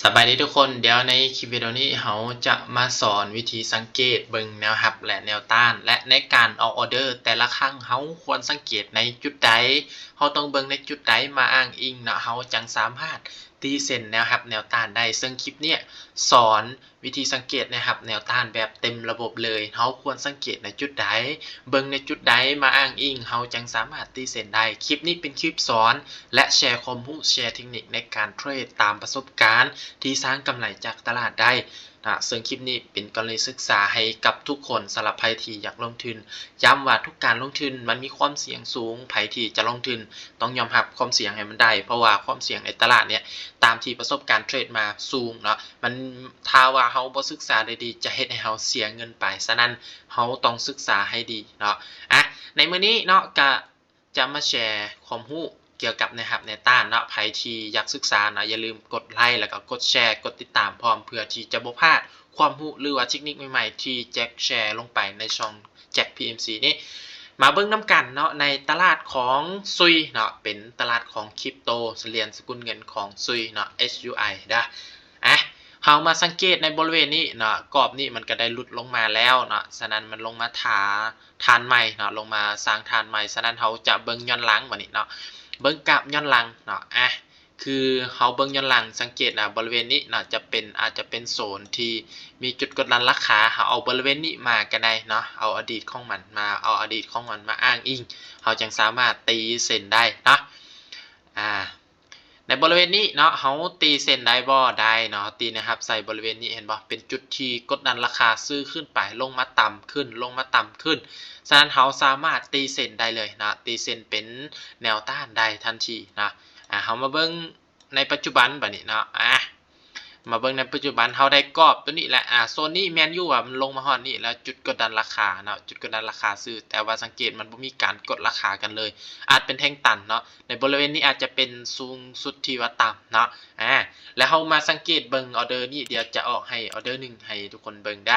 ສະບາຍດີທຸກຄົນ, ດຽວໃນຄລິບວິດີໂອນີ້ເຮົາຈະມາສອນວິທີສັງເກດເບິ່ງແນວຮັບ ແລະ ແນວຕ້ານ ແລະ ໃນການອອກອອເດີແຕ່ລະຄັ້ງ ເຮົາຄວນສັງເກດໃນຈຸດໃດ, ເຮົາຕ້ອງເບິ່ງໃນຈຸດໃດມາອ້າງອີງເນາະ, ເຮົາຈັ່ງສາມາດຕີເສັ້ນແນວຮັບແນວຕ້ານໄດ້. ເຊິ່ງຄລິບເນີ້ຍສອນວິທີສັງເກດແນວຮັບແນວຕ້ານແບບເຕັມລະບົບເລີຍ, ເຮົາຄວນສັງເກດໃນຈຸດໃດ, ເບິ່ງໃນຈຸດໃດມາອ້າງອີງ, ເຮົາຈັ່ງສາມາດຕີເສັ້ນໄດ້. ຄລິບນີ້ເປັນຄລິບສອນ ແລະ ແຊຄວາມຮູ້, ແຊເທັກນິກໃນການເທຣດຕາມປະສົບການທີ່ສ້າງກຳໄລຈາກຕະຫຼາດໄດ້ນະ. ເຊິ່ງຄລິບນີ້ເປັນກໍລະນີສຶກສາໃຫ້ກັບທຸກຄົນ ສຳລັບໃຜທີ່ຢາກລົງທຶນ. ຢ້ຳວ່າທຸກການລົງທຶນມັນມີຄວາມສ່ຽງສູງ, ໃຜທີ່ຈະລົງທຶນຕ້ອງຍອມຮັບຄວາມສ່ຽງໃຫ້ມັນໄດ້, ເພາະວ່າຄວາມສ່ຽງໃນຕະຫຼາດເນີ້ຍ ຕາມທີ່ປະສົບການເທຣດມາສູງເນາະ, ມັນ ຖ້າວ່າເຮົາບໍ່ສຶກສາໄດ້ດີ ຈະເຮັດໃຫ້ເຮົາເສຍເງິນໄປ. ສະນັ້ນ ເຮົາຕ້ອງສຶກສາໃຫ້ດີເນາະ. ອະ ໃນມື້ນີ້ເນາະ ກະ ຈະມາແຊຄວາມຮູ້ກ່ຽວກັບແນວຮັບແນວຕ້ານເນາະ. ໃຜທີ່ຢາກສຶກສາເນາະ ຢ່າລືມກົດໄລ ແລ້ວກໍກົດແຊ ກົດຕິດຕາມພ້ອມ ເພື່ອທີ່ຈະບໍ່ພາດຄວາມຮູ້ ຫຼືວ່າເທັກນິກໃໝ່ໆທີ່ແຈັກແຊລົງໄປໃນຊ່ອງແຈັກ ພີເອັມຊີ ນີ້. ມາເບິ່ງນຳກັນເນາະ ໃນຕະຫຼາດຂອງຊຸຍເນາະ, ເປັນຕະຫຼາດຂອງຄຣິບໂຕ, ຫຼຽນສະກຸນເງິນຂອງຊຸຍເນາະ, ເອັດຢູໄອ ເດີ. ອະ ເຮົາມາສັງເກດໃນບໍລິເວນນີ້ເນາະ, ກອບນີ້ມັນກະໄດ້ຫຼຸດລົງມາແລ້ວເນາະ, ສະນັ້ນມັນລົງມາທາ ຖານໃໝ່ເນາະ, ລົງມາສ້າງຖານໃໝ່. ສະນັ້ນເຮົາຈະເບິ່ງຍ້ອນຫຼັງບາດນີ້ເນາະ, ເບິ່ງກາບຍ້ອນຫຼັງເນາະ. ອະ ຄືເຮົາເບິ່ງຍ້ອນຫຼັງ ສັງເກດນະ ບໍລິເວນນີ້ເນາະ ຈະເປັນ ອາດຈະເປັນໂຊນທີ່ມີຈຸດກົດດັນລາຄາ. ເຮົາເອົາບໍລິເວນນີ້ມາກະໄດ້ເນາະ, ເອົາອະດີດຂອງມັນມາ ເອົາອະດີດຂອງມັນມາອ້າງອີງ, ເຮົາຈັ່ງສາມາດຕີເສັ້ນໄດ້ເນາະ. ອາ ໃນບໍລິເວນນີ້ເນາະ ເຮົາຕີເສັ້ນໄດ້ບໍ່? ໄດ້ເນາະ, ເຮົາຕີແນວຮັບໃສ່ບໍລິເວນນີ້ ເຫັນບໍ່? ເປັນຈຸດທີ່ກົດດັນລາຄາຊື້ຂຶ້ນໄປ, ລົງມາຕ່ຳຂຶ້ນ, ລົງມາຕ່ຳຂຶ້ນ. ສະນັ້ນເຮົາສາມາດຕີເສັ້ນໄດ້ເລີຍເນາະ, ຕີເສັ້ນເປັນແນວຕ້ານໄດ້ທັນທີເນາະ. ອາ ເຮົາມາເບິ່ງໃນປັດຈຸບັນບາດນີ້ເນາະ, ອາ ມາເບິ່ງໃນປັດຈຸບັນ ເຮົາໄດ້ກອບໂຕນີ້ແຫຼະ. ອາ ໂຊນນີ້ແມ່ນຢູ່ວ່າມັນລົງມາຮອດນີ້ແລ້ວ, ຈຸດກົດດັນລາຄາເນາະ, ຈຸດກົດດັນລາຄາຊື້, ແຕ່ວ່າສັງເກດມັນບໍ່ມີການກົດລາຄາກັນເລີຍ, ອາດເປັນແທ່ງຕັນເນາະ. ໃນບໍລິເວນນີ້ອາດຈະເປັນສູງສຸດທີ່ວ່າຕ່ຳເນາະ. ອາ ແລ້ວເຮົາມາສັງເກດເບິ່ງອອເດີນີ້, ດຽວຈະອອກໃຫ້ອອເດີໜຶ່ງໃຫ້ທຸກຄົນເບິ່ງເດ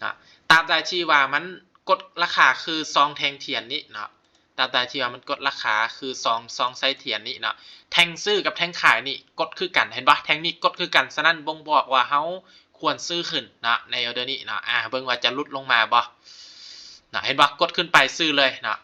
ີເນາະ. ຕາບໃດທີ່ວ່າມັນກົດລາຄາຄືຊອງແທ່ງທຽນນີ້ເນາະ, ຕາບໃດທີ່ວ່າມັນກົດລາຄາຄືຊອງ ຊອງໄສ້ທຽນນີ້ເນາະ, ແທ່ງຊື້ກັບແທ່ງຂາຍນີ້ກົດຄືກັນ, ເຫັນບໍ່? ແທ່ງນີ້ກົດຄືກັນ, ສະນັ້ນບົ່ງບອກວ່າເຮົາຄວນຊື້ຂຶ້ນເນາະ ໃນອອເດີນີ້ເນາະ. ອາ ເບິ່ງວ່າຈະຫຼຸດລົງມາບໍ່ເນາະ, ເຫັນບໍ່? ກົດຂຶ້ນໄປຊື້ເລີຍເນາະ.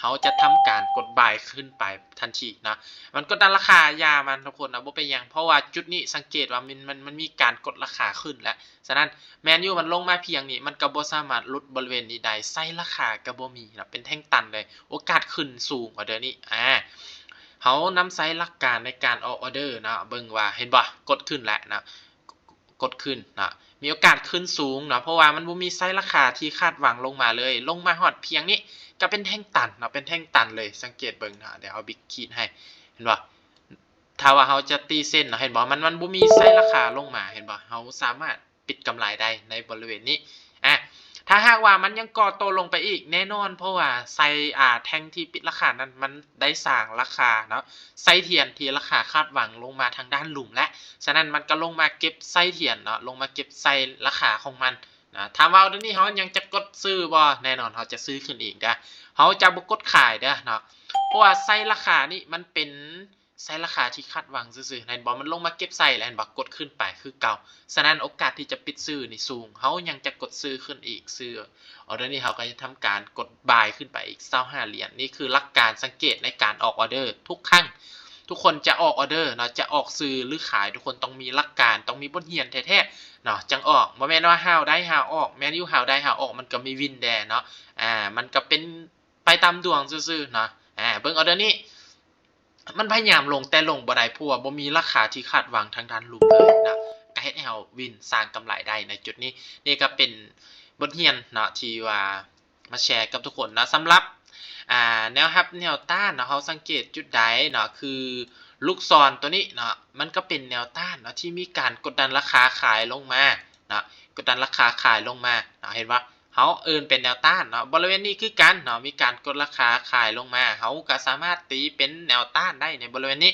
ເຮົາຈະທຳການກົດບາຍຂຶ້ນໄປທັນທີເນາະ. ມັນກົດດັນລາຄາ ຢ່າມັນທຸກຄົນນະ, ບໍ່ເປັນຫຍັງ, ເພາະວ່າຈຸດນີ້ສັງເກດວ່າມັນ ມັນ ມັນມີການກົດລາຄາຂຶ້ນແລ້ວ. ສະນັ້ນແມ່ນຢູ່ ມັນລົງມາພຽງນີ້ ມັນກໍບໍ່ສາມາດຫຼຸດບໍລິເວນນີ້ໄດ້, ໄສ້ລາຄາກໍບໍ່ມີເນາະ, ເປັນແທ່ງຕັນເລີຍ, ໂອກາດຂຶ້ນສູງກວ່າເດີນີ້. ອາ ເຮົານຳໃຊ້ຫຼັກການໃນການອອກອອເດີເນາະ, ເບິ່ງວ່າ ເຫັນບໍ່? ກົດຂຶ້ນແລ້ວເນາະ. ກົດຂຶ້ນເນາະ, ມີໂອກາດຂຶ້ນສູງເນາະ, ເພາະວ່າມັນບໍ່ມີໄສ້ລາຄາທີ່ຄາດຫວັງລົງມາເລີຍ, ລົງມາຮອດພຽງນີ້ກໍເປັນແທ່ງຕັນເນາະ, ເປັນແທ່ງຕັນເລີຍ. ສັງເກດເບິ່ງເນາະ, ດຽວເອົາບິກຂີດໃຫ້, ເຫັນບໍ່? ຖ້າວ່າເຮົາຈະຕີເສັ້ນເນາະ, ເຫັນບໍ່? ມັນ ມັນບໍ່ມີໄສ້ລາຄາລົງມາ, ເຫັນບໍ່? ເຮົາສາມາດປິດກຳໄລໄດ້ໃນບໍລິເວນນີ້. ອາ ຖ້າຫາກວ່າມັນຍັງກໍ່ໂຕລົງໄປອີກ, ແນ່ນອນ, ເພາະວ່າໄສ້ ອາ ແທ່ງທີ່ປິດລາຄານັ້ນ ມັນໄດ້ສ້າງລາຄາເນາະ, ໄສ້ທຽນທີ່ລາຄາຄາດຫວັງລົງມາທາງດ້ານລຸ່ມແລ້ວ, ສະນັ້ນມັນກໍລົງມາເກັບໄສ້ທຽນເນາະ, ລົງມາເກັບໄສ້ລາຄາຂອງມັນນະ. ຖາມວ່າອອເດີນີ້ເຮົາຍັງຈະກົດຊື້ບໍ່? ແນ່ນອນ ເຮົາຈະຊື້ຂຶ້ນອີກເດີ, ເຮົາຈະບໍ່ກົດຂາຍເດີເນາະ, ເພາະວ່າໄສ້ລາຄານີ້ມັນເປັນ ໃສ່ລາຄາທີ່ຄາດຫວັງຊື່ໆ, ເຫັນບໍ່? ມັນລົງມາເກັບໃສ່ແລ້ວ, ເຫັນບໍ່? ກົດຂຶ້ນໄປຄືເກົ່າ. ສະນັ້ນໂອກາດທີ່ຈະປິດຊື້ນີ້ສູງ, ເຮົາຍັງຈະກົດຊື້ຂຶ້ນອີກ, ຊື້ອອເດີນີ້ເຮົາກໍຈະທຳການກົດບາຍຂຶ້ນໄປອີກຊາວຫ້າຫຼຽນ. ນີ້ຄືຫຼັກການສັງເກດໃນການອອກອອເດີທຸກຄັ້ງ. ທຸກຄົນຈະອອກອອເດີເນາະ, ຈະອອກຊື້ ຫຼື ຂາຍ, ທຸກຄົນຕ້ອງມີຫຼັກການ, ຕ້ອງມີບົດຮຽນແທ້ໆເນາະ, ຈັ່ງອອກ. ບໍ່ແມ່ນວ່າຫ້າວໄດ້ຫ້າວອອກ, ແມ່ນຢູ່ ຫ້າວໄດ້ຫ້າວອອກ, ມັນກໍມີວິນແດ່ເນາະ. ອາ ມັນກໍເປັນ ໄປຕາມດວງຊື່ໆເນາະ. ອາ ເບິ່ງອອເດີນີ້ ມັນພະຍາຍາມລົງ ແຕ່ລົງບໍ່ໄດ້ ເພາະວ່າບໍ່ມີລາຄາທີ່ຄາດຫວັງທາງດ້ານລຸ່ມເລີຍເນາະ, ກໍເຮັດໃຫ້ເຮົາວິນ ສ້າງກຳໄລໄດ້ໃນຈຸດນີ້. ນີ້ກໍເປັນບົດຮຽນເນາະ ທີ່ວ່າມາແຊກັບທຸກຄົນເນາະ. ສຳລັບ ອາ ແນວຮັບແນວຕ້ານເນາະ, ເຮົາສັງເກດຈຸດໃດເນາະ, ຄືລູກສອນຕົວນີ້ເນາະ, ມັນກໍເປັນແນວຕ້ານເນາະ ທີ່ມີການກົດດັນລາຄາຂາຍລົງມາເນາະ, ກົດດັນລາຄາຂາຍລົງມາເນາະ, ເຫັນບໍ່? ເຮົາເອີ້ນເປັນແນວຕ້ານເນາະ. ບໍລິເວນນີ້ຄືກັນເນາະ, ມີການກົດລາຄາຂາຍລົງມາ, ເຮົາກໍສາມາດຕີເປັນແນວຕ້ານໄດ້ໃນບໍລິເວນນີ້.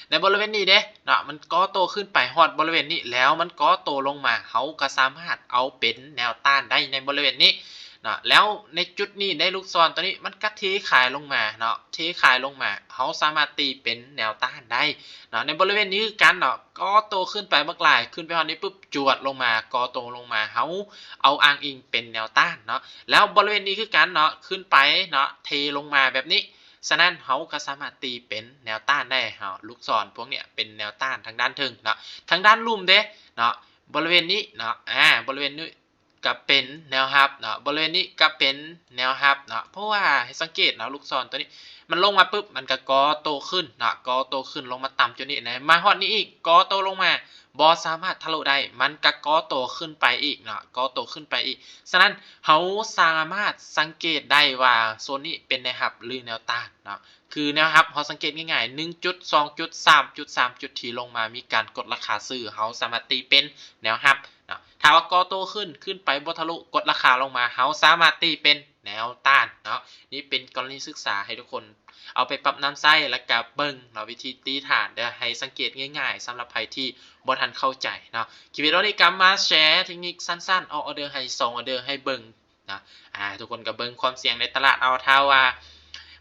ໃນບໍລິເວນນີ້ເດ້ເນາະ, ມັນກໍ່ໂຕຂຶ້ນໄປຮອດບໍລິເວນນີ້ ແລ້ວມັນກໍ່ໂຕລົງມາ, ເຮົາກໍສາມາດເອົາເປັນແນວຕ້ານໄດ້ໃນບໍລິເວນນີ້. ເນາະ ແລ້ວໃນຈຸດນີ້ໄດ້ລູກສອນຕົວນີ້ມັນກະເທຂາຍລົງມາເນາະ ເທຂາຍລົງມາ ເຮົາສາມາດຕີເປັນແນວຕ້ານໄດ້ເນາະ ໃນບໍລິເວນນີ້ຄືກັນເນາະ ກໍ່ໂຕຂຶ້ນໄປບັກຫຼາຍ ຂຶ້ນໄປຮອດນີ້ປຶບ ຈວດລົງມາ ກໍ່ໂຕລົງມາ ເຮົາເອົາອ້າງອີງເປັນແນວຕ້ານເນາະ ແລ້ວບໍລິເວນນີ້ຄືກັນເນາະ ຂຶ້ນໄປເນາະ ເທລົງມາແບບນີ້ ສະນັ້ນເຮົາກໍສາມາດຕີເປັນແນວຕ້ານໄດ້ເນາະ ລູກສອນພວກເນີ້ຍເປັນແນວຕ້ານທາງດ້ານເທິງເນາະ ທາງດ້ານລຸ່ມເດ້ເນາະ ບໍລິເວນນີ້ເນາະ ອາ ບໍລິເວນນີ້ ກໍເປັນແນວຮັບເນາະ ບໍລິເວນນີ້ກໍເປັນແນວຮັບເນາະ ເພາະວ່າໃຫ້ສັງເກດເນາະ ລູກສອນຕົວນີ້ມັນລົງມາປຶບ ມັນກໍກໍ່ໂຕຂຶ້ນເນາະ ກໍ່ໂຕຂຶ້ນລົງມາຕ່ຳຈຸດນີ້ນະ ມາຮອດນີ້ອີກ ກໍ່ໂຕລົງມາ ບໍ່ສາມາດທະລຸໄດ້ ມັນກໍກໍ່ໂຕຂຶ້ນໄປອີກເນາະ ກໍ່ໂຕຂຶ້ນໄປອີກ ສະນັ້ນເຮົາສາມາດສັງເກດໄດ້ວ່າໂຊນນີ້ເປັນແນວຮັບ ຫຼື ແນວຕ້ານເນາະ ຄືແນວຮັບເຮົາສັງເກດງ່າຍໆ ໜຶ່ງຈຸດ ສອງຈຸດ ສາມຈຸດ ສາມຈຸດ ທີ່ລົງມາມີການກົດລາຄາຊື້ ເຮົາສາມາດຕີເປັນແນວຮັບເນາະ ຖ້າວ່າກໍ່ໂຕຂຶ້ນ ຂຶ້ນໄປບໍ່ທະລຸ ກົດລາຄາລົງມາ ເຮົາສາມາດຕີເປັນແນວຕ້ານເນາະ ນີ້ເປັນກໍລະນີສຶກສາໃຫ້ທຸກຄົນເອົາໄປປັບນຳໃຊ້ ແລ້ວກະເບິ່ງເນາະ ວິທີຕີຖານເດີ ໃຫ້ສັງເກດງ່າຍໆ ສຳລັບໃຜທີ່ບໍ່ທັນເຂົ້າໃຈເນາະ ຄລິບວິດີໂອນີ້ກໍມາແຊເທັກນິກສັ້ນໆ ອອກອໍເດີໃຫ້ສອງອໍເດີໃຫ້ເບິ່ງ ນະ ອາ ທຸກຄົນກໍເບິ່ງຄວາມສ່ຽງໃນຕະຫຼາດເອົາ ຖ້າວ່າ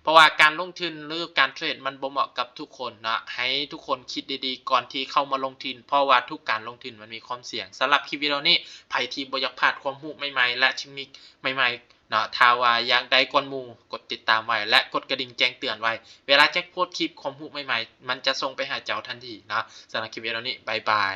ເພາະວ່າການລົງທຶນ ຫຼື ການເທຣດມັນບໍ່ເໝາະກັບທຸກຄົນເນາະ ໃຫ້ທຸກຄົນຄິດດີໆ ກ່ອນທີ່ເຂົ້າມາລົງທຶນ ເພາະວ່າທຸກການລົງທຶນມັນມີຄວາມສ່ຽງ ສຳລັບຄລິບວິດີໂອນີ້ ໃຜທີ່ບໍ່ຢາກພາດຄວາມຮູ້ໃໝ່ໆ ແລະ ເທັກນິກໃໝ່ໆ ເນາະ ຖ້າວ່າຢາກໄດ້ກ່ອນໝູ່ ກົດຕິດຕາມໄວ້ ແລະ ກົດກະດິ່ງແຈ້ງເຕືອນໄວ້ ເວລາແຈັກໂພສຄລິບຄວາມຮູ້ໃໝ່ໆ ມັນຈະສົ່ງໄປຫາເຈົ້າທັນທີເນາະ ສຳລັບຄລິບວິດີໂອນີ້ ບາຍບາຍ.